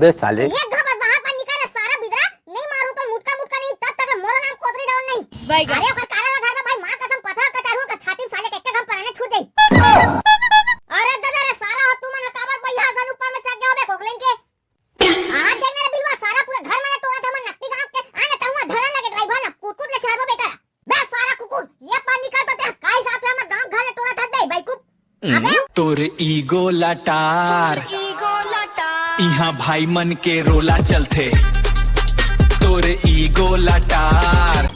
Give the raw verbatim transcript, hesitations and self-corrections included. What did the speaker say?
बे साले। एक घाव बस बाहर पर निकल रे सारा बिदरा, नहीं मारू तो मुटका मुटका नहीं, तब तक मोरो नाम कोतरी डाउन नहीं। अरे ओकर काला ला घर में भाई माँ कसम पथरा कचारू का छाती में साले के एक घाव पराने छूट जाई। अरे दादा रे सारा हो तुमन काबर बैहा सन ऊपर में चढ़ गए होबे कोकलेन के। आज देखने रे बिलवा सारा पूरा घर में टोरा था मन नकटी गांव के आने तहुआ धरन लगे ड्राइवर ना कुकुर ले छाड़बो बेटा। बे सारा कुकुर ये पार निकल तो ते काई साथ में हमर गांव घर ले टोरा था बे बैकूफ। अबे तोर ईगो लटार, इहाँ भाई मन के रोला चलथे। तोर ईगो लटार,